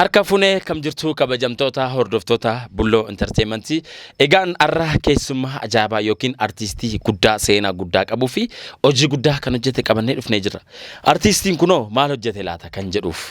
Harka funee kam jirtu, kabajamtoota hordoftoota Bulloo Entertainment. Egaan har'a keessummaa ajaa'ibaa yookiin artiistii guddaa seenaa guddaa qabuu fi hojii guddaa kan hojjete qabannee dhufnee jirra. Artiistiin kunoo maal hojjete laata kan jedhuuf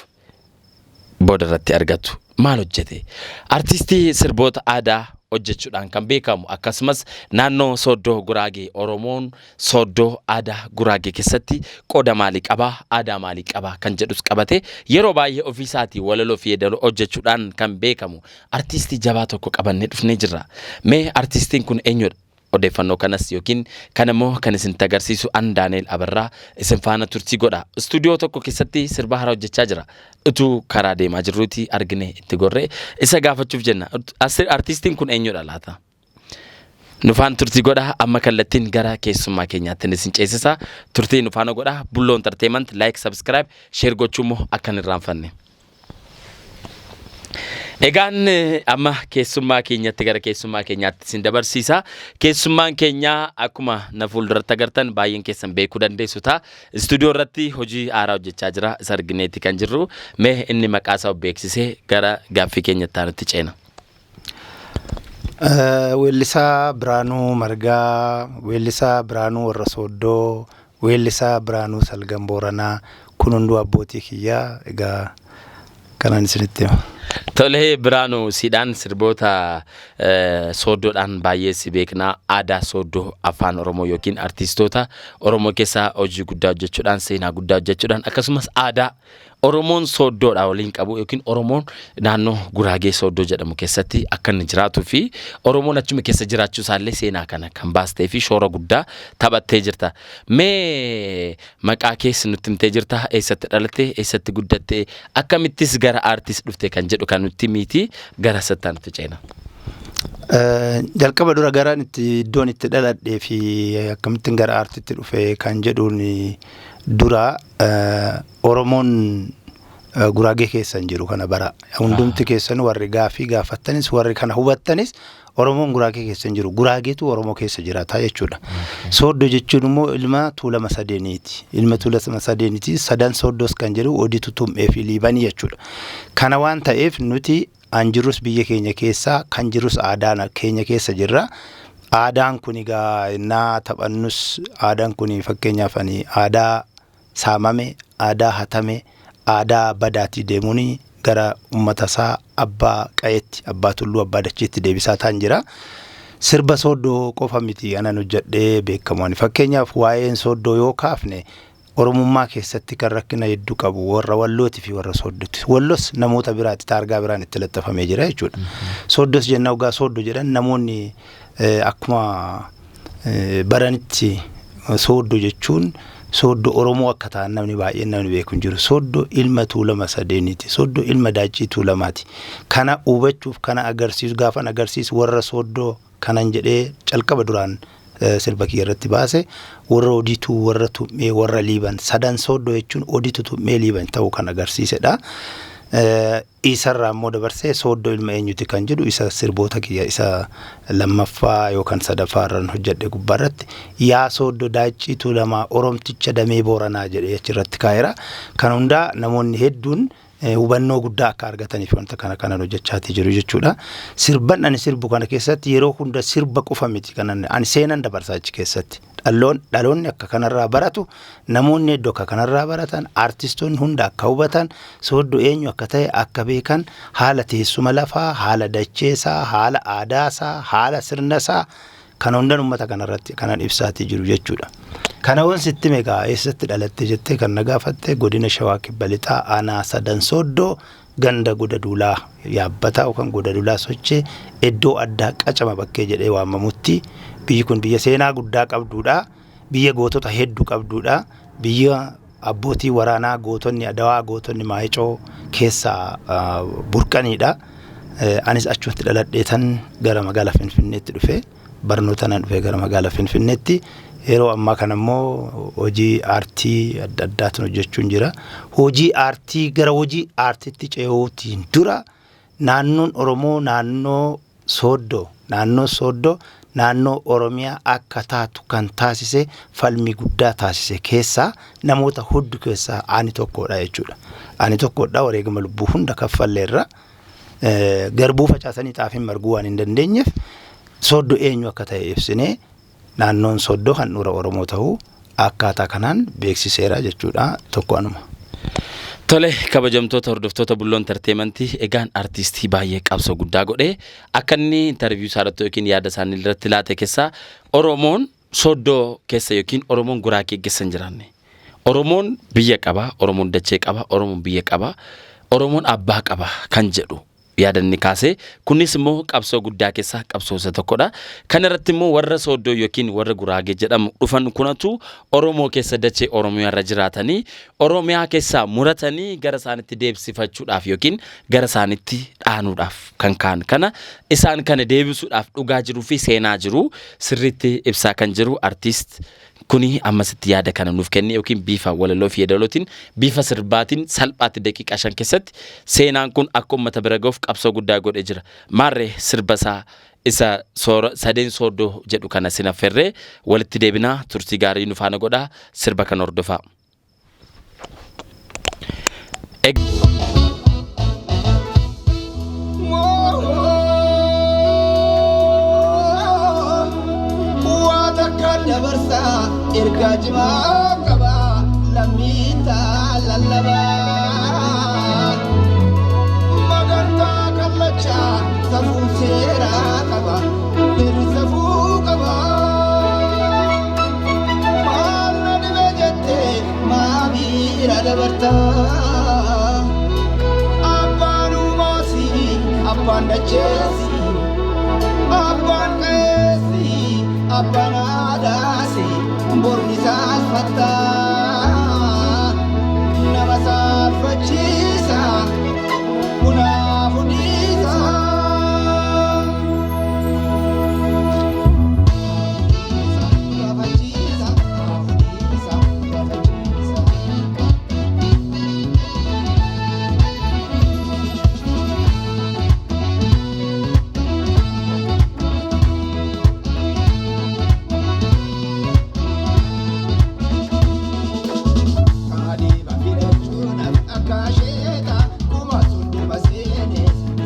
booda irratti argattu. Maal hojjete? Artiistii sirboota aadaa hojjechuudhaan kan beekamu, akkasumas naannoo Sooddoo Guraagee, Oromoon Sooddoo aadaa Guraagee keessatti qooda maalii qabaa, aadaa maalii qabaa kan jedhus qabate, yeroo baay'ee ofiisaatii walaloo fi yeedaloo hojjechuudhaan kan beekamu artiistii jabaa tokko qabannee dhufnee jirra. Mee artiistiin kun eenyudha? Odeeffannoo kanas yookiin kan immoo kan isinitti agarsiisu an Daaneel Abarraa isin faana turtii godha. Istuudiyoo tokko keessatti sirba haaraa hojjechaa jira. Utuu karaa deemaa jirruuti argine itti gorree isa gaafachuuf jenna. Artiistiin kun eenyudha laata? Nufaan turtii godha. Amma kallattiin gara keessummaa keenyaatti isin ceesisa. Turtii nufaana godha. Bulloo Entertainment like, subscribe, share gochuu immoo akka hin irraanfanne. Egaan amma keessummaa keenyatti, gara keessummaa keenyaatti isin dabarsiisa. Keessummaan keenya akkuma na fuulduratti agartan baay'een keessan beekuu dandeessu ta'a. Istuudiyoo irratti hojii haaraa hojjechaa jira. Isa argineeti kan jirru. Mee inni maqaa isaa of beeksisee gara gaaffii keenyatti aanutti ceena. Weellisaa Biraanuu Margaa, weellisaa Biraanuu Warra Sooddoo, weellisaa Biraanuu Salgan Booranaa, kun hunduu abbootii kiyyaa. Egaa kanaan isinitti hima. Tolee Biraanuu, siidhaan sirboota sooddoodhaan baay'ee si beekna. Aadaa Sooddoo, afaan Oromoo yookiin artiistoota Oromoo keessaa hojii guddaa hojjechuudhaan, seenaa guddaa hojjechuudhaan, akkasumas aadaa Oromoon Sooddoodha waliin qabu yookiin Oromoon naannoo Guraagee Sooddoo jedhamu keessatti akka inni jiraatuu fi Oromoon achuma keessa jiraachuu isaallee seenaa kana kan baastee fi shoora guddaa taphattee jirta. Mee maqaa kees nutti himtee jirta. Eessatti dhalatte? Eessatti guddatte? Akkamittis gara aartiis dhufte kan jedhu kan nutti miti gara sattaa nutti ceena. Jalqaba dura gara itti iddoon itti dhaladhee fi akkamittiin gara aartitti dhufe kan jedhuun dura, Oromoon Guraagee keessa hin jiru kana bara. Hundumti keessan warri gaaffii gaafattanis, warri kana hubattanis, Oromoon Guraagee keessa hin jiru. Guraageetu Oromoo keessa jiraata jechuudha. Sooddoo jechuun immoo ilma Tuulama sadeeniiti. Ilma Tuulama sadeeniiti. Sadan Sooddoos kan jedhu Oditu, Tum'ee fi Liibanii jechuudha. Kana waan ta'eef nuti an jirrus biyya keenya keessa kan jirus aadaan keenya keessa jirra. Aadaan kun egaa innaa taphannus aadaan kun, fakkeenyaaf, ani aadaa saamame, aadaa hatame, aadaa badaatii deemuun gara uummata isaa abbaa qa'eetti, abbaa tulluu, abbaa dacheetti deebisaa ta'an jira. Sirba Sooddoo qofa miti anan hojjedhee beekamu. Ani fakkeenyaaf waa'een Sooddoo yoo kaafne, Oromummaa keessatti kan rakkina hedduu qabu warra Wallootii fi warra Sooddoti. Wallos namoota biraati, taargaa biraan itti laxxafamee jira jechuudha. Sooddos jenna, ogaa Sooddoo jedhan namoonni akkuma baranitti Sooddoo jechuun Sooddoo Oromoo akka ta'an namni baay'een namni beeku hin jiru. Sooddoo ilma Tuulama sadeeniiti. Sooddoo ilma Daaccii Tuulamaati. Kana hubachuuf, kana agarsiisu, gaafan agarsiisu warra Sooddoo kanan jedhee calqaba duraan sirba kiyya irratti baase, warra Odituu, warra Tum'ee, warra Liiban, sadan Sooddoo jechuun Oditu, Tum'ee, Liiban ta'uu kan agarsiisedha. Isarraa immoo dabarsee Sooddoo ilma eenyuti kan jedhu isa sirboota kiyya isa lammaffaa yookaan sadaffaa irraan hojjedhe gubbaarratti "Yaa Sooddoo Daaccii Tuulamaa Oromticha damee Booranaa" jedhee achirratti kaa'eera. Kan hundaa namoonni hedduun hubannoo guddaa akka argataniif wanta kana kanan hojjechaatii jiru jechuudha. Sirban ani sirbu kana keessatti yeroo hunda sirba qofa miti kanan ani seenan dabarsaa achi keessatti. Dhaloonni akka kanarraa baratu, namoonni hedduu akka kanarraa baratan, aartistoonni hunda akka hubatan, Sooddoo eenyu akka ta'e akka beekan, haala teessuma lafaa, haala dacheesaa, haala aadaasaa, haala sirnasaa kana hundan uummata kanarratti kanan ibsaatii jiru jechuudha. Kana waan sitti meeqa eessatti dhalatte jettee kan na gaafatte, godina Shawaa Kibba Lixaa, aanaa Sadan Sooddoo, ganda Goda Duulaa Yaabbataa yookaan Goda Duulaa Sochee, iddoo addaa Qacama Bakkee jedhee waamamutti. Biyyi kun biyya seenaa guddaa qabduudha. Biyya gootota hedduu qabduudha. Biyya abbootii waraanaa, gootonni Adawaa, gootonni Maayicoo keessaa burqaniidha. Anis achumatti dhaladhee tan gara magaalaa Finfinneetti dhufe. Barnoota nan dhufe gara magaalaa Finfinneetti. Yeroo ammaa kana immoo hojii aartii adda addaatiin hojjechuun jira. Hojii aartii, gara hojii aartiitti ce'uutiin dura, naannoon Oromoo naannoo Sooddoo, naannoo Sooddoo Naannoo Oromiyaa akka taatu kan taasise, falmii guddaa taasise keessaa namoota huddu keessaa ani tokkodha jechuudha. Ani tokkodha, wareegama lubbuu hunda kaffalleerra. Garbuu facaasanii xaafiin marguu waan hin dandeenyeef, Sooddo eenyu akka ta'e ibsinee, naannoon Sooddoo handhuura Oromoo ta'uu akkaataa kanaan beeksiseera jechuudha, tokko anuma. Tole, kabajamtoota hordoftoota Bulloo Entertainment, egaan artiistii baay'ee qabsoo guddaa godhee akka inni interview isaa irratti yookiin yaada isaanii irratti laate keessaa, Oromoon Sooddoo keessa yookiin Oromoon Guraagee keessa hin jiraanne. Oromoon biyya qaba, Oromoon dachee qaba, Oromoon biyya qaba, Oromoon abbaa qaba kan jedhu yaadanni kaasee, kunis immoo qabsoo guddaa keessaa qabsoo isa tokkodha. Kana irratti immoo warra Sooddoo yookiin warra Guraagee jedhamu dhufan kunatu Oromoo keessa, dachee Oromiyaa irra jiraatanii, Oromiyaa keessaa muratanii gara isaanitti deebisifachuudhaaf yookiin gara isaanitti dhaanuudhaaf kan ka'an, kana isaan kana deebisuudhaaf dhugaa jiruu fi seenaa jiru sirriitti ibsaa kan jiru artiist kuni ammasitti yaada kana nuuf kenne, yookiin bifa walaloo fi yeedalootiin, bifa sirbaatiin salphaatti daqiiqaa 5 keessatti seenaan kun akka uummata bira ga'uuf qabsoo guddaa godhee jira. Maarree, sirba isaa isa soora sadeen Sooddoo jedhu kana sin affeerree walitti deebinaa. Turtii gaarii nu faana godhaa, sirba kana hordofaa. Waa takkaan dabarsaa, ergaa cimaa qaba, lammii ta'a lallabaa. Magantaa kallachaa safuu seeraa qaba, birri safuu qaba. Maal na dhibe jettee maa miira dabartaa? Abbaan uumaasi, abbaan dacheesi, abbaan qeessi, abbaan aadaasi, borni saalfattaa. Nama saalfachiisa, kunaaf dhiisa. Gaafachiisa, dhiisa, gaafachiisa. Kaadhima filachuudhaaf akka asheeta 30,000 seenee 8.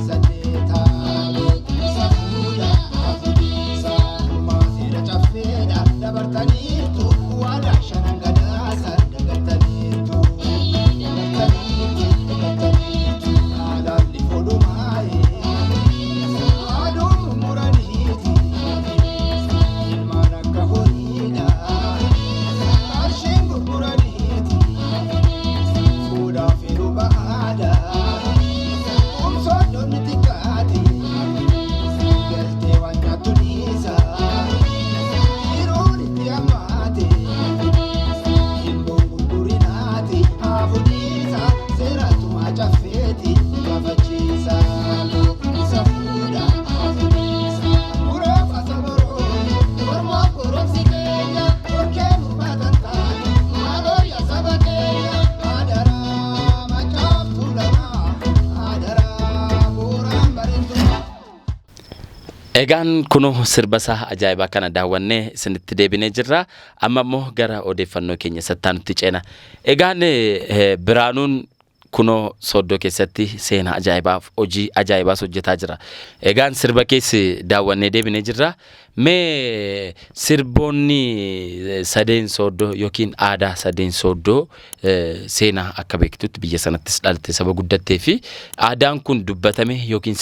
Kuma seera caffeedha dabartaniirtu, waadaa shanan gadaasa dagataniirtu. Haalaalli fodhumaa'e aduun muraniiti, ilmaan akka horiidha qarshiin gurguraniiti, fuudhaaf heeruma aadaa kumsooddomni xiqqaati, galtee waan nyaattu dhiisa, yeroon itti hammaate ilmoon gurgurinaati, hafuudhiisa seeratumaa caffeeti gaafachiisa. Isa fuudha hafuudhiisa. Muraaf asabaroo mormaa koromsi keenya korkee nu baatan taate, maaloo yaa saba keenya, adaraa macaaftuu lamaa, adaraa bu'uuraan bareentumaa. Egaan kunoo sirba isaa ajaa'ibaa kana daawwannee isinitti deebinee jirra. Amma immoo gara odeeffannoo keenya sattaanutti ceena. Egaan Biraanuun kunoo Sooddoo keessatti seenaa ajaa'ibaaf hojii ajaa'ibaas hojjetaa jira. Egaan sirba keessi daawwannee deebinee jirra. Mee sirboonni sadeen Sooddoo yookiin aadaa sadeen Sooddoo, seenaa akka beektutti biyya sanattis dhalatte, saba guddattee fi aadaan kun dubbatame yookiin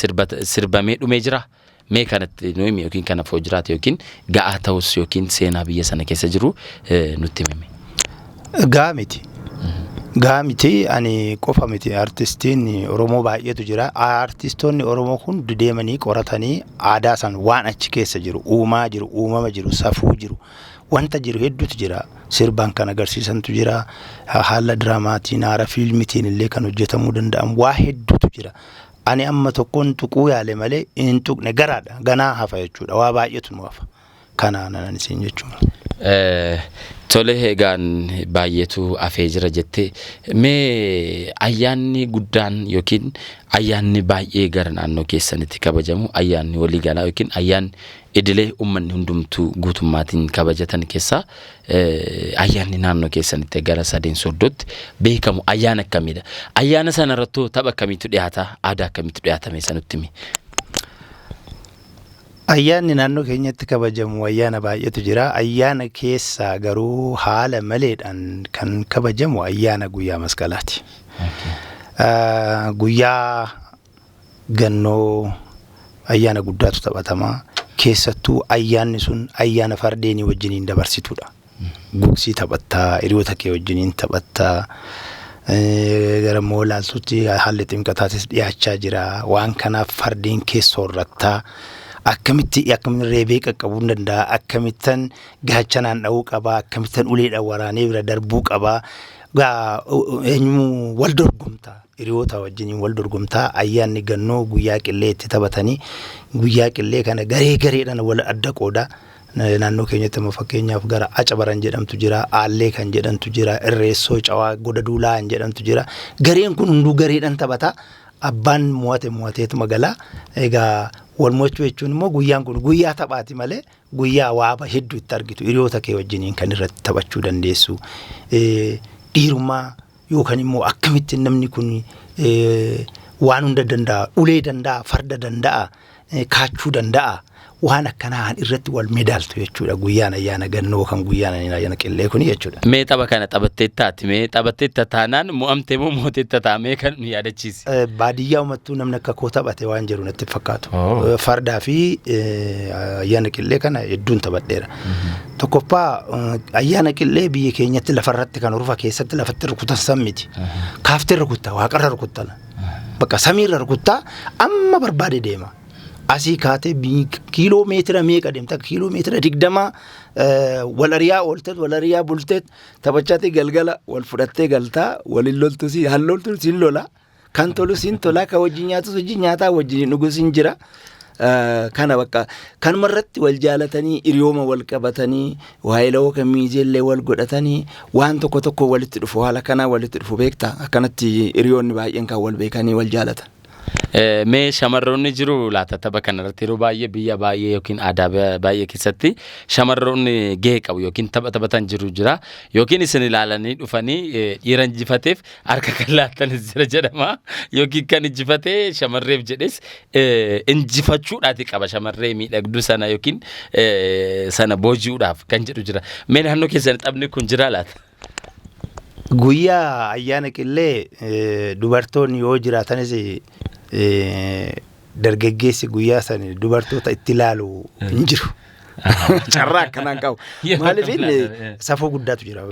sirbamee dhumee jira. Mee kanatti nu himi, yookiin kana foo jiraate yookiin ga'aa ta'us yookiin seenaa biyya sana keessa jiru nutti himi. Gaa miti. Gaa miti, ani qofa miti, artistiin Oromoo baay'eetu jira. Artistoonni Oromoo hundi deemanii qoratanii aadaa san, waan achi keessa jiru, uumaa jiru, uumama jiru, safuu jiru, wanta jiru hedduutu jira. Sirbaan kan agarsiisantu jira. Haala diraamaatiin, haala fiilmitiin illee kan hojjetamuu danda'an waa hedduutu jira. Ani amma tokkoon tuquu yaale malee hin tuqne, garaadha. Ganaa hafa jechuudha. Waa baay'eetu nu hafa. Kanaan anan isin jechuudha. Tole, egaan baay'eetu hafee jira jettee, mee ayyaanni guddaan yookiin ayyaanni baay'ee gara naannoo keessanitti kabajamu, ayyaanni waliigalaa yookiin ayyaanni idilee uummanni hundumtuu guutummaatiin kabajatan keessaa, ayyaanni naannoo keessanitti gara Sadeen Sooddootti beekamu ayyaana akkamiidha? Ayyaana sana irratti tapha akkamiitu dhiyaata? Aadaa akkamiitu dhiyaatame sanutti himi? Ayyaanni naannoo keenyatti kabajamu ayyaana baay'eetu jira. Ayyaana keessaa garuu haala maleedhaan kan kabajamu ayyaana guyyaa masqalaati. Guyyaa gannoo ayyaana guddaatu taphatama. Keessattuu ayyaanni sun ayyaana fardeenii wajjiniin dabarsitudha. Gugsii taphattaa, hiriyoota kee wajjiniin taphattaa. Gara immoo ilaaltutti haalli ximqataatis dhiyaachaa jira. Waan kanaaf fardeen kee soorrattaa. Akkamitti akkamitti reebee qaqqabuu danda'a? Akkamittan gaachanaan dha'uu qabaa? Akkamittan uleedhaan waraanee bira darbuu qabaa? Eenyu wal dorgomtaa? Hiriyoota wajjiniin wal dorgomtaa. Ayyaanni gannoo guyyaa qillee itti taphatanii, guyyaa qillee kana garee gareedhaan wal adda qooda. Naannoo keenyatti immoo fakkeenyaaf gara Acabaran jedhamtu jira, Aallee kan jedhamtu jira, Irreessoo Cawaa Goda Duulaa kan jedhamtu jira. Gareen kun hunduu gareedhaan taphata. Abbaan mo'ate mo'ateetuma gala. Egaa wal mo'achuu jechuun immoo guyyaan kun guyyaa taphaati malee guyyaa waaba hedduu itti argitu, hiriyoota kee wajjiniin kan irratti taphachuu dandeessu. Dhiirummaa yookaan immoo akkamitti namni kun waan hunda danda'a, ulee danda'a, farda danda'a, kaachuu danda'a. Waan akkanaa irratti wal medaaltu jechuudha guyyaan ayyaana gannoo kan guyyaan ayyaana qillee kuni jechuudha. Mee tapha kana taphatteettaati? Mee taphatteetta taanaan mo'amtee moo mooteetta taamee kan nu yaadachiisi? Baadiyyaa uummattuu namni akka koo taphate waan jiru natti fakkaatu. Fardaa fi ayyaana qillee kana hedduun taphadheera. Tokkoffaa, ayyaana qillee biyya keenyatti lafarratti kan rufa keessatti lafatti rukutan san miti. Kaaftee rukutta, waaqarra rukuttan. Bakka samiirra rukuttaa amma barbaade deema. Asii kaatee kiiloo meetira meeqa deemta? Kiiloo meetira 20 wal ariyaa oolteet, wal ariyaa bulteet, taphachaatee galgala wal fudhattee galtaa. Waliin loltus, halloltus hin lola. Kan tolus hin tola, kan wajjin nyaatus wajjin nyaataa, wajjin dhugus hin jira. Kana bakka kanuma irratti wal jaalatanii, hiriyooma wal qabatanii, waa'ee kan miizeellee wal godhatanii, waan tokko tokko walitti dhufu, haala kanaa walitti dhufu beektaa, akkanatti hiriyoonni baay'een kan wal beekanii wal jaalatan. Mee shamarroonni jiru laata tapha kanarratti? Yeroo baay'ee biyya baay'ee yookiin aadaa baay'ee keessatti shamarroonni gahee qabu yookiin tapha taphatan jiru jira, yookiin isin ilaalanii dhufanii dhiira injifateef harka kan laatanis jira jedhama, yookiin kan injifatee shamarreef jedhes injifachuudhaati qaba shamarree miidhagduu sana yookiin sana booji'uudhaaf kan jedhu jira. Mee naannoo keessan taphni kun jira laata? Guyyaa ayyaana qillee dubartoonni yoo jiraatanis, dargaggeessi guyyaa sana dubartoota itti ilaalu hin jiru. Carraa akkanaan qabu. Maaliif inni safuu guddaatu jira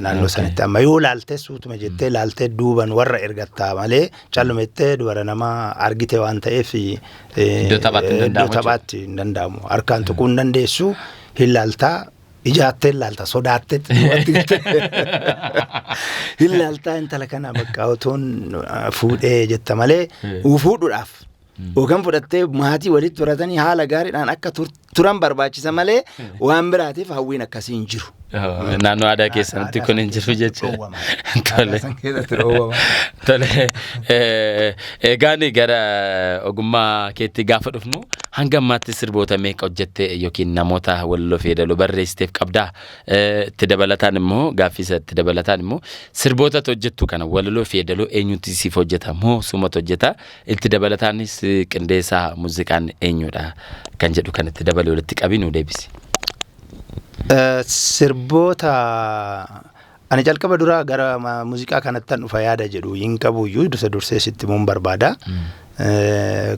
naannoo sanatti. Amma yoo laaltee suutuma jettee laaltee duuban warra ergattaa malee callumettee dubara namaa argite waan ta'eef Iddoo taphaatti hin danda'amu. Iddoo taphaatti hin danda'amu. Harkaan tuquu hin dandeessu, hin laaltaa. Ijaattee laalta, sodaattee hin laaltaa, intala kana bakka otoon fuudhee jetta malee fuudhuudhaaf yookaan fudhattee maatii walitti horatanii haala gaariidhaan akka turan barbaachisa malee waan biraatiif hawwiin akkasii hin jiru. Naannoo aadaa keessanitti kun hin jiru jechuudha. Tole. Tole. Egaan gara ogummaa keetti gaafa dhufnu, hanga ammaatti sirboota meeqa hojjette yookiin namoota walaloo fi yeedaloo barreessiteef qabdaa? Itti dabalataan immoo, gaaffii isa itti dabalataan immoo, sirboota hojjettu kana walaloo fi yeedaloo eenyutu siif hojjeta moo sumatu hojjeta? Itti dabalataanis qindeessaa muuziqaan eenyudha kan jedhu kan itti dabalee walitti qabii nu deebisi. Sirboota ani calqaba duraa gara muuziqaa kanattan dhufa yaada jedhu hin qabu iyyuu, dursa dursee sitti himuun barbaada.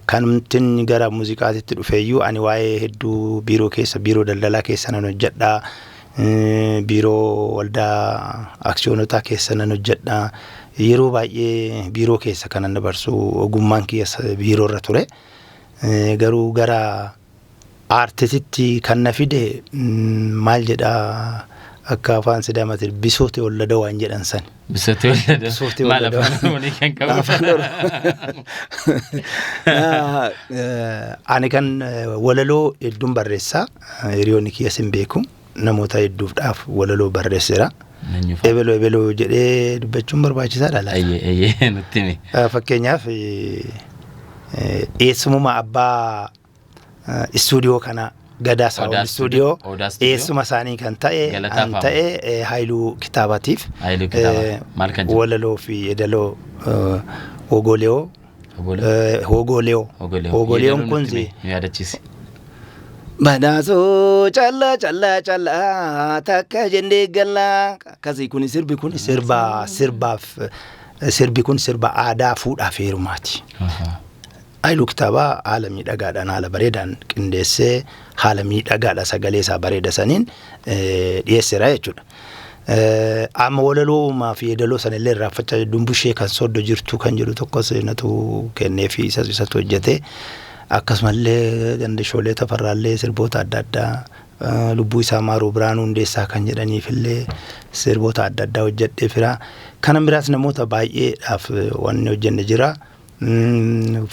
Kanumtin gara muuziqaatitti dhufeeyyuu ani waa'ee hedduu biiroo keessa, biiroo daldalaa keessa nan hojjedha. Biiroo waldaa aksiyoonotaa keessa nan hojjedha. Yeroo baay'ee biiroo keessa kanan dabarsu, ogummaan kiyya biiroo irra ture. Garuu gara aartititti kan na fide, maal jedhaa, akka afaan Sidaamaatti bisooti walladoo waan jedhan san. Bisooti walladoo. Bisooti Maal walladoo. Afaan Oromoo kan qabu? Afaan Oromoo. Ani kan walaloo hedduun barreessaa, hiriyoonni kiyyas hin beeku. Namoota hedduudhaaf walaloo barreesseera. Eenyu fa'a? Ebeloo ebeloo jedhee dubbachuun barbaachisaadha laata? Eeyyee, eeyyee, nutti himi. Fakkeenyaaf eessumuma abbaa istuudiyoo kana, Gadaa Sound Odaa Studio, Odaa Studio. Eessuma isaanii kan ta'e Galataa kan Faama. ta'e Haayiluu Kitaabaatiif Haayiluu Kitaabaa. Maal kan jedhu? Walaloo fi yeedaloo Hogoleoo. Ogolee. Hogoleoo. Ogolee. Hogoleoon Yeedaloo kun nutti himi, nu yaadachiisi. Badhaasoo callaa callaa callaa takka jennee gallaa, akkasii kun sirbi kun sirba sirbaaf, sirbi kun sirba aadaa fuudhaaf heerumaati. Haayiluu Kitaabaa haala miidhagaadhaan, haala bareedaan qindeessee, haala miidhagaadha sagalee isaa bareeda saniin dhiyeesseera jechuudha. Amma walaloo uumaa fi yeedaloo sanillee irraanfachaa, dumbushee kan soddo jirtu kan jedhu tokkos natu kennee fi isas isatu hojjete. Akkasumallee Gandashoolee Tafarraallee sirboota adda addaa, lubbuu isaa maaruu Biraanuu Hundeessaa kan jedhaniifillee sirboota adda addaa hojjedhee fira. Kana biraas namoota baay'eedhaaf wanni hojjenne jira.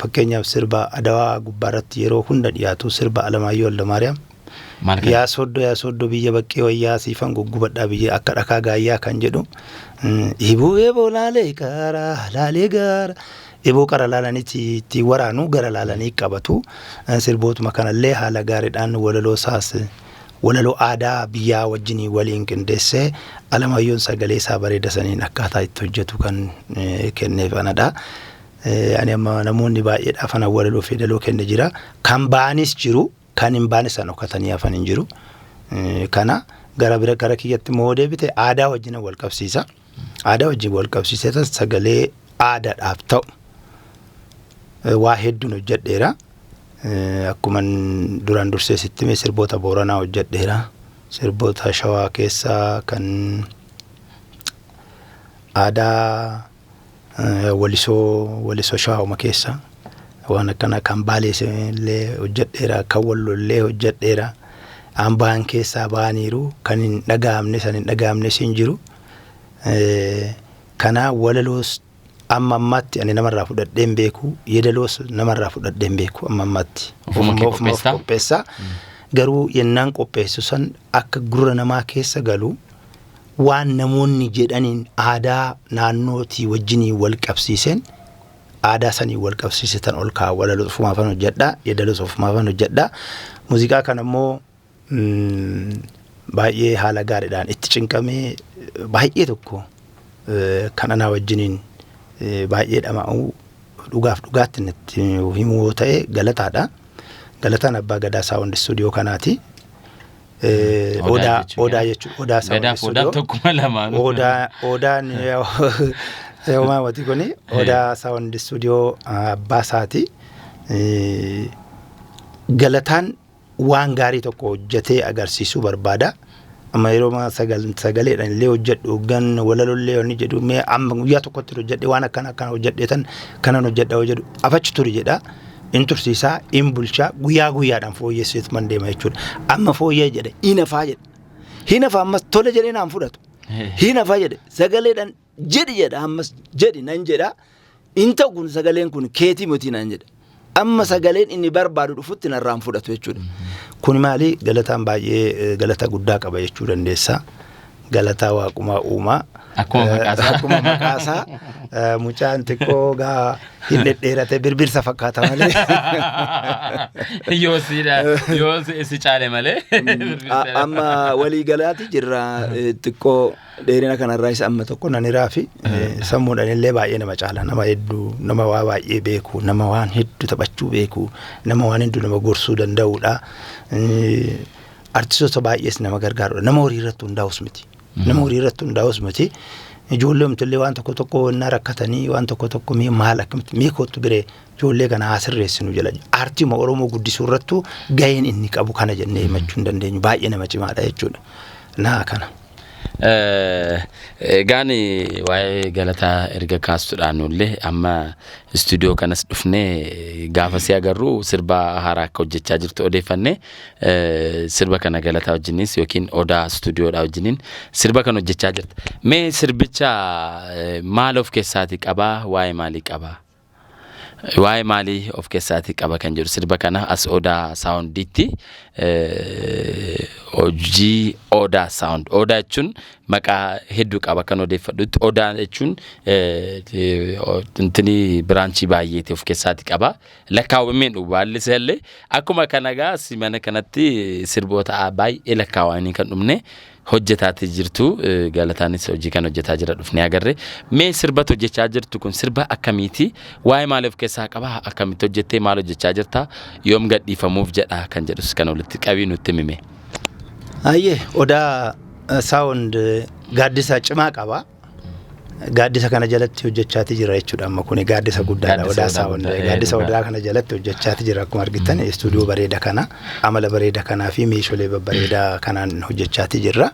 Fakkeenyaaf sirba Adawaa gubbaarratti yeroo hunda dhiyaatu, sirba Alamaayyoo Waldamaariyaam. Maal kan? Yaa soddoo, yaa soddoo, biyya baqqee wayyaa, siifan guggubadhaa biyya akka dhakaa gaayyaa kan jedhu. Ibuu eboo laalee gaara laalee gaara. Eboo qara laalanitti ittiin waraanu, gara laalanii qabatu. Sirbootuma kanallee haala gaariidhaan walaloo isaas walaloo aadaa biyyaa wajjinii waliin qindeessee, Alamayyoon sagalee isaa bareeda saniin akkaataa itti hojjetu kan kenneef anadha. Ani amma namoonni baay'eedhaaf ana walaloo fi yeedaloo kenne jira. Kan ba'anis jiru, kan hin baane san dhokatanii hafan hin jiru. Kana gara bira gara kiyyatti immoo deebite, aadaa wajjin wal qabsiisa. Aadaa wajjin wal qabsiisee sagalee aadaadhaaf ta'u waa hedduun hojjedheera. Akkuma duraan dursee sitti hime, sirboota Booranaa hojjedheera. Sirboota Shawaa keessaa kan aadaa walisoo Shawauma keessa waan akkana, kan Baalees illee hojjedheera, kan Walloo illee hojjedheera. Hambaan keessaa ba'aniiru, kan hin dhaga'amne san hin dhaga'amnes hin jiru. Kana walaloos amma ammaatti ani namarraa fudhadhee hin beeku, yeedaloos namarraa fudhadhee hin beeku amma ammaatti. Ofuma kee Ofuma of qopheessitaa? Qopheessaa. Garuu yennaan qopheessu san akka gurra namaa keessa galu, waan namoonni jedhaniin aadaa naannootii wajjinii wal qabsiiseen, aadaa sanii wal qabsiisetan ol kaa'a. Walaloo ofumaafan hojjedha, yeedaloos ofumaafan hojjedha. Muuziqaa kana immoo baay'ee haala gaariidhaan itti cinqamee, baay'ee tokko kan anaa wajjiniin baay'ee dhama'uu, dhugaaf dhugaatti natti himuu yoo ta'e, Galataadha. Galataan abbaa Gadaa Sound Studio kanaati. Odaa Odaa jechuudha. Odaa jechuudha. Odaa Sound Gadaaf odaan Studio. tokkuma lamaanuu. Odaa odaan yoomaa wati kuni Odaa Sound Studio abbaa isaati. Galataan waan gaarii tokko hojjetee agarsiisuu barbaada. Amma yeroo sagaleedhaan illee hojjedhu gan walalollee wanni jedhu, mee amma guyyaa tokkotti hojjedhe, waan akkana akkana hojjedhe tan kanan hojjedha hoo jedhu, afachi turi jedha. In tursiisaa, in bulchaa, guyyaa guyyaadhaan fooyyesseetuman deema jechuudha. Amma fooyyee jedhe, hin hafaa jedhe. Hin hafa, ammas tole jedhee naan fudhatu. Hin hafa jedhe, sagaleedhaan jedhi jedha, ammas jedhi nan jedha. In ta'u, kun sagaleen kun keetii miti naan jedha. Amma sagaleen inni barbaadu dhufutti narraan fudhatu jechuudha. Kun maali? Galataan baay'ee galata guddaa qaba jechuu dandeessa. Galataa Waaqumaa Uumaa. Akkuma maqaasaa. Akkuma maqaasaa, mucaan xiqqoo gaa hin dhedheerate, birbirsa fakkaata malee. Yoo si yoo si caale malee. Amma waliigalaati jirra, xiqqoo dheerina kanarraa isa amma tokko nan hiraa fi sammuudhaan illee baay'ee nama caala, nama hedduu, nama waa baay'ee beeku, nama waan hedduu taphachuu beeku, nama waan hedduu nama gorsuu danda'udha. Artistoota baay'ees nama gargaarudha. Nama horii irratti hundaa'us miti. Nama horii irratti hundaa'us miti. Ijoollee umtillee waan tokko tokko innaa rakkatanii, waan tokko tokko mee maal akkamitti, mee kottu biree ijoollee kana haa sirreessinu jedha. Aartiima Oromoo guddisuu irrattuu gaheen inni qabu kana jennee himachuu hin dandeenyu. Baay'ee nama cimaadha jechuudha. Naa kana. Egaan waa'ee Galataa erga kaastuudhaan illee, amma istuudiyoo kanas dhufnee gaafa si agarru sirba haaraa akka hojjechaa jirtu odeeffanne. Sirba kana Galataa wajjinis yookiin Odaa istuudiyoodhaa wajjiniin sirba kana hojjechaa jirta. Mee sirbicha maal of keessaatii qabaa? Waa'ee maalii qabaa? Waa'ee maalii of keessaatii qaba kan jedhu sirba kana as Odaa Soundiitti, hojii Odaa Sound. Odaa jechuun maqaa hedduu qaba kan odeeffadhutti. Odaa jechuun intini branchii baay'eeti of keessaatii qaba. Lakkaawwameen dhugu baalli illee akkuma kana gaa mana kanatti sirboota baay'ee lakkaawanii kan dhumne hojjetaatii jirtu. Galataanis hojii kan hojjetaa jira dhufnee agarre. Mee sirbatu hojjechaa jirtu kun sirba akkamiiti? Waa'ee maalii of keessaa qaba? Akkamitti hojjettee maal hojjechaa jirta? Yoom gadhiifamuuf jedha kan jedhus kan walitti qabii nutti himime. Ayyee, Odaa Sound gaaddisa cimaa qaba. Gaaddisa kana jalatti hojjechaati jira jechuudha. Amma kuni gaaddisa guddaadha. Gaaddisa Odaa Odaa Sound guddaa, gaaddisa dhugaa. Odaa kana jalatti hojjechaati jira. Akkuma argitan istuudiyoo bareeda kana, amala bareeda kanaa fi meeshaalee babbareedaa kanaan hojjechaati jirra.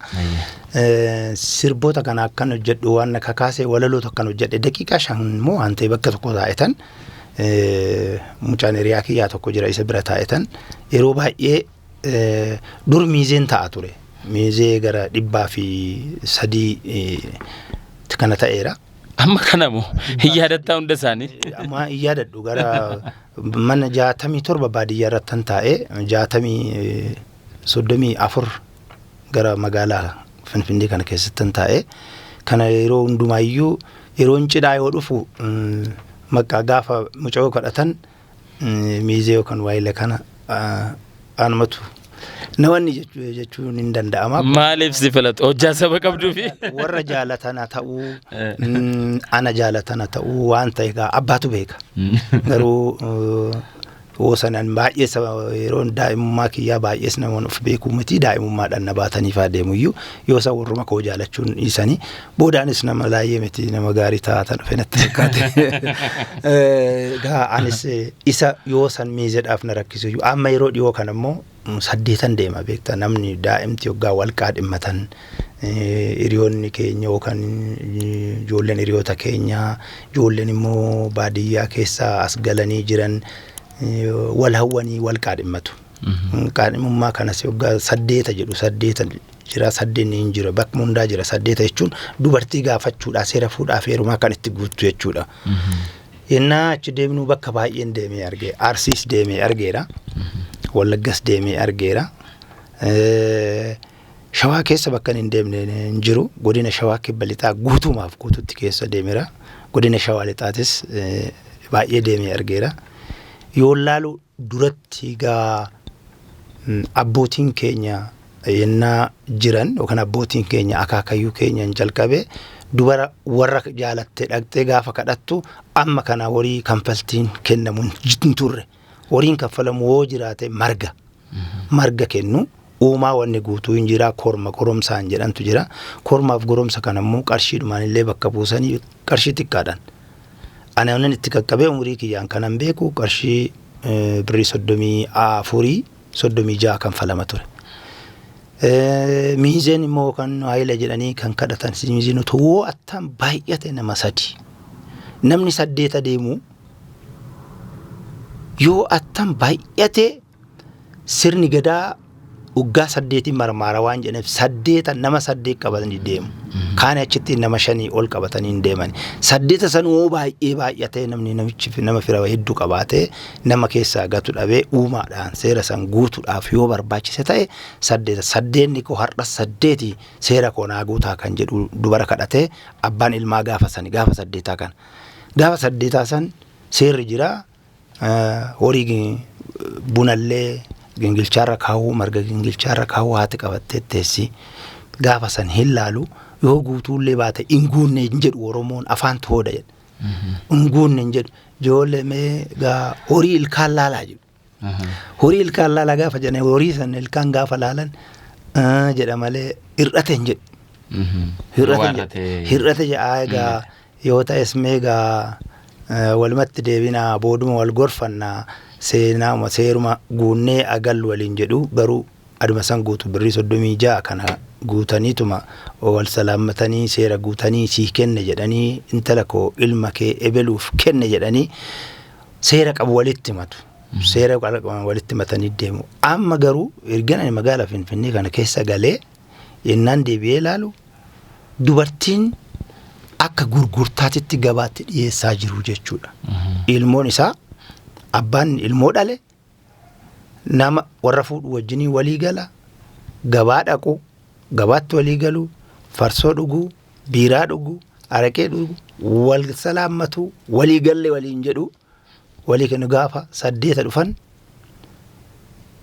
Sirboota kana akkan hojjedhu waan na kakaase walaloota akkan hojjedhe daqiiqaa 5 immoo waan ta'e bakka tokko taa'etan, mucaan hiriyaa kiyyaa tokko jira, isa bira taa'etan yeroo baay'ee dur miizeen ta'a ture. Miizee gara 103 kana ta'eera. Amma kana moo hin yaadattaa hunda isaanii? Amma hin yaadadhu. Gara mana 67 baadiyyaa irratti kan taa'e, 60 34 gara magaalaa Finfinnee kana keessatti kan taa'e. Kana yeroo hundumaayyuu yeroon cidhaa yoo dhufu maqaa gaafa mucayoo kadhatan miizee yookaan waayila kana anumatu nawanni jechuun hin danda'ama. Maaliif si filatu? Hojjaa saba qabduufi? Warra jaalatana ta'uu, ana jaalatana ta'uu waan ta'e egaa abbaatu beeka. Garuu hoo sanaan baay'ee yeroo daa'imummaa kiyyaa baay'ees namoonni of beekuu miti, daa'imummaadhaan na baatanii faa deemuyyuu yoo isaan warruma koo jaalachuun dhiisanii boodaanis nama laayyee miti, nama gaarii taatan dhufe natti fakkaate. Gaa anis isa yoo san miizeedhaaf na rakkisu iyyuu amma yeroo dhiyoo kana immoo saddeetan deema. Beektaa, namni daa'imti yoggaa wal qaadhimmatan hiriyoonni keenya yookaan ijoolleen hiriyoota keenyaa, ijoolleen immoo baadiyyaa keessaa as galanii jiran wal hawwanii wal qaadhimmatu. Qaadhimummaa kanas yoggaa saddeeta jedhu saddeeta jira, saddeenni hin jira, bakka hundaa jira. Saddeeta jechuun dubartii gaafachuudhaa seera fuudhaa fi heerumaa kan itti guuttu jechuudha. Yennaa achi deemnu bakka baay'een deemee argee, Arsiis deemee argeera. Wallaggas deemee argeera. Shawaa keessa bakka hin deemne hin jiru. Godina Shawaa Kibba Lixaa guutumaaf guututti keessa deemeera. Godina Shawaa Lixaatis baay'ee deemee argeera. Yoo laalu duratti gaa abbootiin keenya yennaa jiran yookaan abbootiin keenya akaakayyuu keenyan jalqabe dubara warra jaalattee dhaqxee gaafa kadhattu amma kana horii kanfaltiin kennamu hin turre. Horiin kaffalamu hoo jiraate marga. Marga kennu, uumaa wanni guutuu hin jira, korma goromsaan jedhantu jira. Kormaaf goromsa kana immoo qarshiidhumaan illee bakka buusanii qarshii xiqqaadhaan. Ani wannan itti qaqqabee umurii kiyyaan kanan beeku qarshii birrii 34, 36 kanfalama ture. Miizeen immoo kan haayila jedhanii kan kadhatan miizeen otoo attam baay'ate nama sadi. Namni saddeeta deemu yoo attam baay'ate sirni gadaa waggaa saddeetiin marmaara waan jedhaniif saddeeta nama saddeet qabatanii deemu. Kaan achitti nama shanii ol qabatanii hin deeman. Saddeeta san hoo baay'ee baay'atee namni namichi nama fira hedduu qabaatee nama keessaa gatu dhabee uumaadhaan seera san guutuudhaaf yoo barbaachise ta'e saddeeta. Saddeenni koo har'a saddeeti, seera koo naa guutaa kan jedhu dubara kadhatee abbaan ilmaa gaafa sani gaafa saddeetaa kana. Gaafa saddeetaa san seerri jira. Horii bunallee gingilchaarra kaa'uu, marga gingilchaarra kaa'uu haati qabattee teessi. Gaafa san hin laalu, yoo guutuullee baate hin guunne hin jedhu. Oromoon afaan tooda jedha. Hin guunne hin jedhu. Ijoollee mee gaa horii ilkaan laalaa jedhu. Horii ilkaan laalaa gaafa jedhan horii san ilkaan gaafa laalan jedha malee hir'ate hin jedhu. Hir'ate hin jedhu. Hir'ate jedha. Egaa yoo ta'es mee gaa walumatti deebinaa, booduma wal gorfannaa, seenaa seeruma guunnee agallu waliin jedhu. Garuu aduma san guutu birrii 36 kana guutaniituma wal salaammatanii seera guutanii sii kenne jedhanii, intala koo ilma kee ebeluuf kenne jedhanii seera qabu walitti himatu. Seera walitti himatanii deemu. Amma garuu ergan ani magaalaa Finfinnee kana keessa galee yennaan deebi'ee ilaalu dubartiin Akka gurgurtaatitti gabaatti dhiyeessaa jiru jechuudha. Ilmoon isaa, abbaan ilmoo dhale nama warra fuudhu wajjinii walii gala, gabaa dhaqu, gabaatti walii galu, farsoo dhuguu, biiraa dhuguu, araqee dhuguu, wal salaammatu, walii galle waliin jedhu, walii kennu. Gaafa saddeeta dhufan,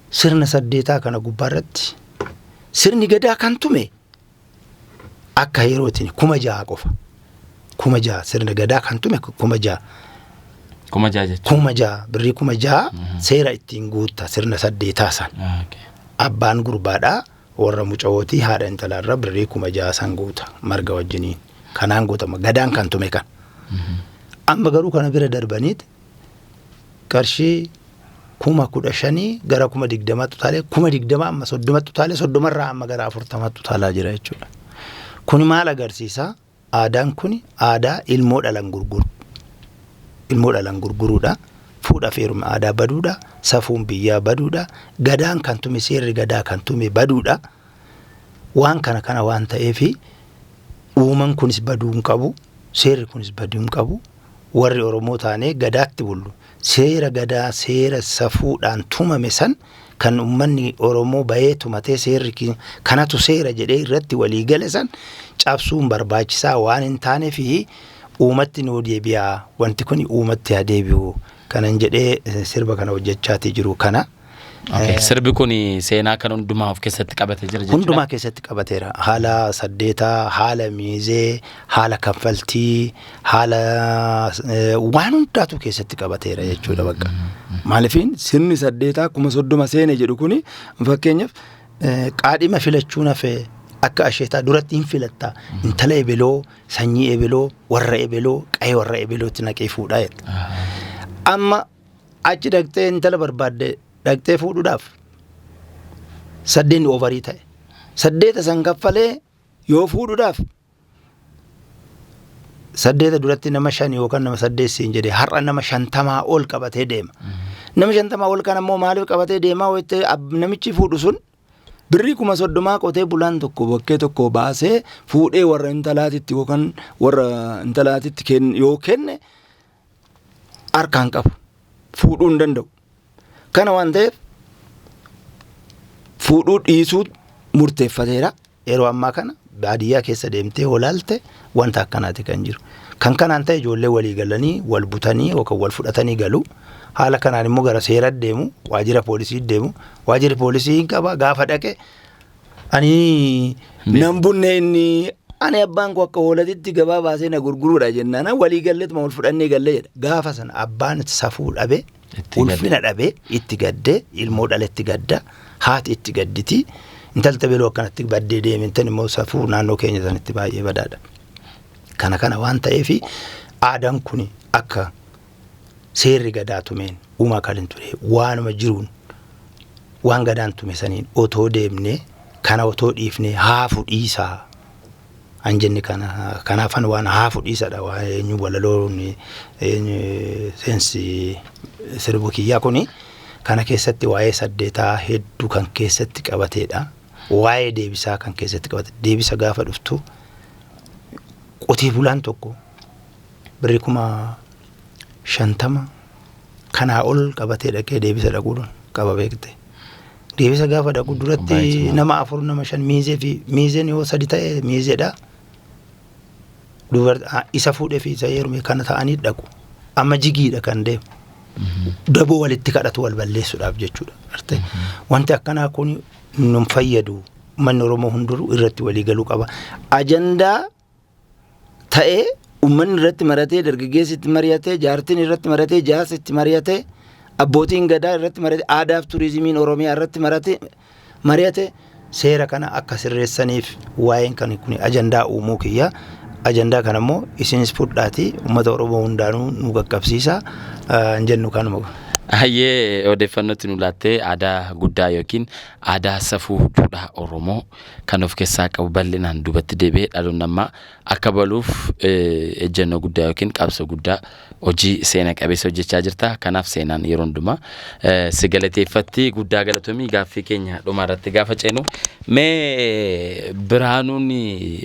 sirna saddeetaa kana gubbaarratti sirni gadaa kan tume akka yerootiin 6000 qofa. 6000 sirna gadaa kan tume 6000. 6000 jechuudha. 6000, birrii 6000 seera ittiin guutta sirna saddeetaa san. Abbaan gurbaadhaa warra mucawootii haadha intalaarra birrii 6000 san guuta marga wajjiniin. Kanaan guutama gadaan kan tume kan. Amma garuu kana bira darbaniit qarshii 15,000 gara 20,000tti utaalee, 20,000 amma 30tti utaalee, 30rraa amma gara 40tti utaalaa jira jechuudha. Kuni maal agarsiisa? Aadaan kun aadaa ilmoo dhalan gurguru. Ilmoo dhalan gurguruudha. Fuudha fi heeruma aadaa baduudha. Safuun biyyaa baduudha. Gadaan kan tume, seerri gadaa kan tume baduudha. Waan kana kana waan ta'eefi uuman kunis baduu hin qabu. Seerri kunis baduu hin qabu. Warri Oromoo taanee gadaatti bullu, seera gadaa, seera safuudhaan tumame san kan uummanni Oromoo bahee tumatee seerri kanatu seera jedhee irratti walii gale san cabsuun barbaachisaa waan hin taanee fi uumatti nuu deebi'aa, wanti kun uumatti haa deebi'u kanan jedhee sirba kana hojjechaatii jiru kana. Sirbi kun seenaa kan hundumaa of keessatti qabatee jira jechuudha. Hundumaa keessatti qabateera. Haala saddeetaa, haala miizee, haala kaffaltii, haala waan hundaatu keessatti qabateera jechuudha bakka. Maaliifin sirni saddeetaa 30,000 seene jedhu kuni fakkeenyaaf qaadhima filachuun hafee akka asheetaa duratti hin filatta. Intala ebeloo, sanyii ebeloo, warra ebeloo, qa'ee warra ebelootti naqee fuudhaa jedha. Amma achi dhaqxee intala barbaadde dhaqxee fuudhuudhaaf saddeenni overii ta'e. Saddeeta san kaffalee yoo fuudhuudhaaf saddeeta duratti nama shan yookaan nama saddeet siin jedhee har'a nama 50 ol qabatee deema. Nama 50 ol kan ammoo maaliif qabatee deemaa wayittee namichi fuudhu sun birrii 30,000 qotee bulaan tokko bakkee tokko baasee fuudhee warra intalaatitti yookaan warra intalaatitti yoo kenne harkaan qabu, fuudhuu hin danda'u. Kana waan ta'eef fuudhuu dhiisuu murteeffateera. Yeroo ammaa kana baadiyyaa keessa deemtee olaalte wanta akkanaati kan jiru. Kan kanaan ta'e ijoollee walii galanii wal butanii yookaan wal fudhatanii galu. Haala kanaan immoo gara seera deemu, waajjira poolisii deemu. Waajjirri poolisii hin qaba gaafa dhaqe ani nan bunne, inni ani abbaan koo akka hoolatitti gabaa baasee na gurguruudha jennaan walii galleetuma wal fudhannee gallee jedha. Gaafa sana abbaan safuu dhabee, ulfina dhabee itti gaddee, ilmoo dhaletti gadda, haati itti gadditi. Intalta beloo akkanatti baddee deemintan immoo safuu naannoo keenya sanitti baay'ee badaadha. Kana kana waan ta'eef aadaan kun akka seerri gadaa tumeen uumaa kan hin ture waanuma jiruun waan gadaan tume saniin otoo deemnee kana otoo dhiifnee haafu dhiisaa. An jenne kana kanaafan waan haafu dhiisadha waan eenyu walaloon eenyu seensi sirbu kiyyaa kuni kana keessatti waa'ee saddeetaa hedduu kan keessatti qabateedha. Waa'ee deebisaa kan keessatti qabate. Deebisa gaafa dhuftu qotee bulaan tokko birrii 50,000 kanaa ol qabatee dhaqee deebisa dhaquu qaba beekte. Deebisa gaafa dhaqu duratti nama afur, nama shan miizee fi miizeen yoo sadi ta'e miizeedha. Isa fuudhee fi isa heerume kana ta'anii dhaqu. Amma jigiidha kan deemu. Daboo walitti kadhatu wal balleessuudhaaf jechuudha. Wanti akkanaa kun nun fayyadu. Uummanni Oromoo hunduu irratti walii galuu qaba. Ajandaa ta'ee uummanni irratti maratee, dargaggeessi itti mari'atee, jaartiin irratti maratee, jaarsi itti mari'atee, abbootiin gadaa irratti mari'atee, aadaaf turizimiin Oromiyaa irratti mari'ate seera kana akka sirreessaniif waa'een kan kun ajandaa uumuu kiyya. Ajandaa kana immoo isinis fudhaatii uummata Oromoo hundaanuu nu qaqqabsiisa hin jennu kanuma. Hayyee, odeeffannootti nu laattee aadaa guddaa yookiin aadaa safuu duudhaa Oromoo kan of keessaa qabu bal'inaan duubatti deebi'ee dhaloonni ammaa akka baluuf ejjennoo guddaa yookiin qabsoo guddaa hojii seena qabeessa hojjechaa jirta. Kanaaf seenaan yeroo hundumaa si galateeffatti, guddaa galatomii. Gaaffii keenya dhuma irratti gaafa ceenu, mee Birhaanuun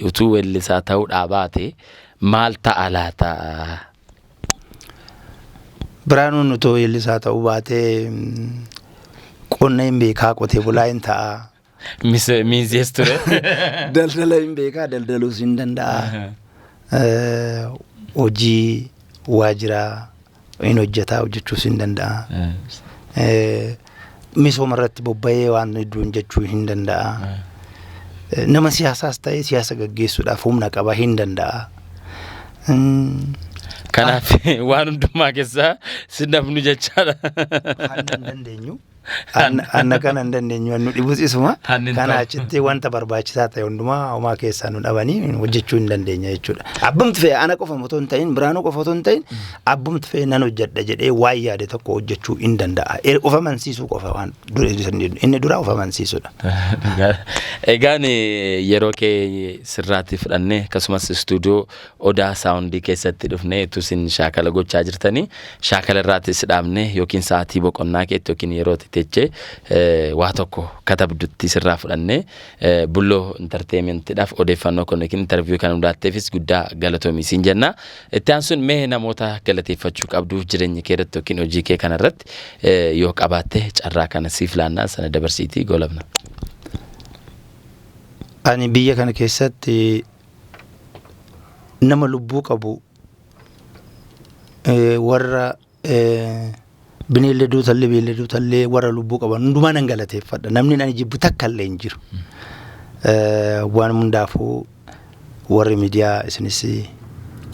utuu weellisaa ta'uu dhaabaate maal ta'a laata? Biraanuun utoo weellisaa ta'uu baatee qonna hin beekaa, qotee bulaa hin ta'a. Miinzees ture. Daldala hin beekaa, daldaluus hin danda'a. Hojii waajiraa hin hojjetaa, hojjechuus hin danda'a. Misooma irratti bobba'ee waan hedduu hojjechuu hin danda'a. Nama siyaasaas ta'ee siyaasa gaggeessuudhaaf humna qaba, hin danda'a. Kanaaf waan hundumaa keessaa si dhabnu jechaadha. Hanna hin dandeenyu. Anna kana hin dandeenyu, nu dhibus isuma. Hanni hin Kana ta'u. Achitti wanta barbaachisaa ta'e hundumaa homaa keessaa nu dhabanii hojjechuu hin dandeenya jechuudha. Abbumti fe'e, ana qofa otoo hin ta'in, Biraanuu qofa otoo hin ta'in, abbumti fe'e nan hojjedha jedhee waan yaade tokko hojjechuu hin danda'a. Of amansiisuu qofa, waan inni dura of amansiisudha. Egaan yeroo kee sirraatti fudhannee, akkasumas istuudiyoo Odaa Soundii keessatti dhufnee utuu isin shaakala gochaa jirtanii shaakala irraatti si dhaabnee, yookiin sa'aatii boqonnaa keetti yookiin yeroo itti teechee waa tokko katabdutti sirraa fudhannee Bulloo Entertainmentiidhaaf odeeffannoo kun yookiin interview kan hundaatteefis guddaa galatoomi siin jenna. Itti aansuun mee namoota galateeffachuu qabdu jireenya kee irratti yookiin hojii kee kana irratti yoo qabaatte carraa kana siif laannaa, sana dabarsiitii goolabna. Ani biyya kana keessatti nama lubbuu qabu, warra bineeldotallee, warra lubbuu qaban hundumaa nan galateeffadha. Namni ani jibbu takka illee hin jiru. Waan hundaafuu warri miidiyaa, isinis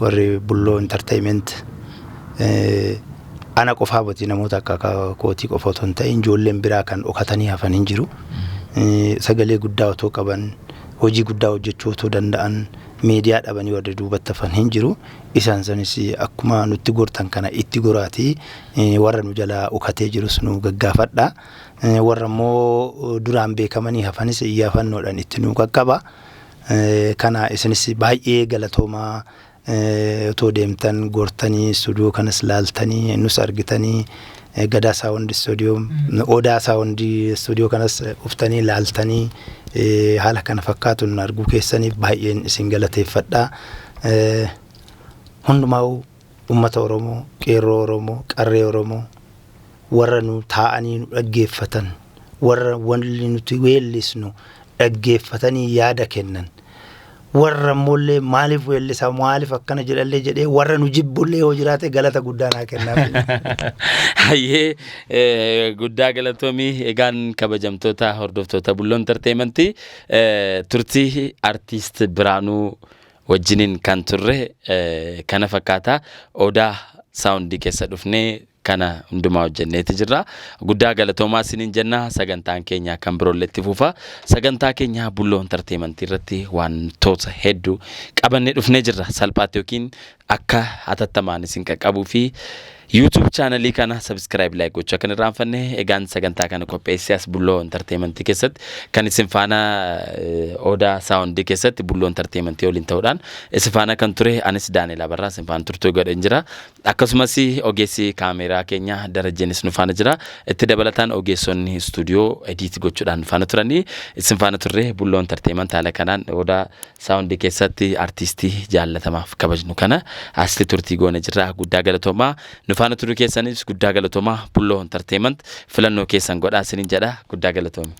warri Bulloo Entertainment, ana qofaa miti, namoota akka kootii qofa otoo hin ta'in ijoolleen biraa kan dhokatanii hafan hin jiru. Sagalee guddaa otoo qaban, hojii guddaa hojjechuu otoo danda'an, miidiyaa dhabanii warri duubatti hafan hin jiru. Isaan sanis akkuma nutti gortan kana itti goraatii warra nu jalaa dhokatee jirus nu gaggaafadha. Warra immoo duraan beekamanii hafanis iyyaafannoodhaan itti nu qaqqaba. Kana isinis baay'ee galatoomaa. Otoo deemtan gortanii istuudiyoo kanas laaltanii nus argitanii, Gadaa Sound Istuudiyoo, Odaa Sound Istuudiyoo kanas dhuftanii laaltanii haala kana fakkaatuun arguu keessaniif baay'een isin galateeffadha. Hundumaa uummata Oromoo, qeerroo Oromoo, qarree Oromoo, warra nu taa'anii nu dhaggeeffatan, warra wanni nuti weellisnu dhaggeeffatanii yaada kennan, warra immoollee maaliif weellisaa, maaliif akkana jedhallee jedhee warra nu jibbullee yoo jiraate galata guddaa naa kennaaf. Hayyee, guddaa galatoomii. Egaan kabajamtoota hordoftoota Bulloo Entertainmentii, turtii artiist Biraanuu wajjiniin kan turre kana fakkaata. Odaa Soundii keessa dhufnee kana hundumaa hojjenneeti jirra. Guddaa galatoomaa isiniin jenna. Sagantaan keenya kan biroollee itti fufa. Sagantaa keenya Bulloo Entertainmentii irratti wantoota hedduu qabannee dhufnee jirra. Salphaatti yookiin akka hatattamaan isin qaqqabuu fi YouTube channelii kana subscribe, like gochuu akka hin irraanfanne. Egaan sagantaa kana qopheessee as Bulloo Entertainmentii keessatti kan isin faana, Odaa Soundii keessatti Bulloo Entertainmentii waliin ta'uudhaan isin faana kan ture anis Daani'el Abarraa isin faana turtuu godheen jira. Akkasumas ogeessi kaameeraa keenya Darajjeenis nu faana jira. Itti dabalataan ogeessonni istuudiyoo edit gochuudhaan nu faana turanii isin faana turre. Bulloo Entertainment haala kanaan Odaa Soundii keessatti artiistii jaallatamaaf kabajnu kana asitti turtii goone jirra. Guddaa galatoomaa, nu faana turuu keessanis guddaa galatoomaa. Bulloo Entertainment filannoo keessan godhaa isiniin jedha. Guddaa galatoomi.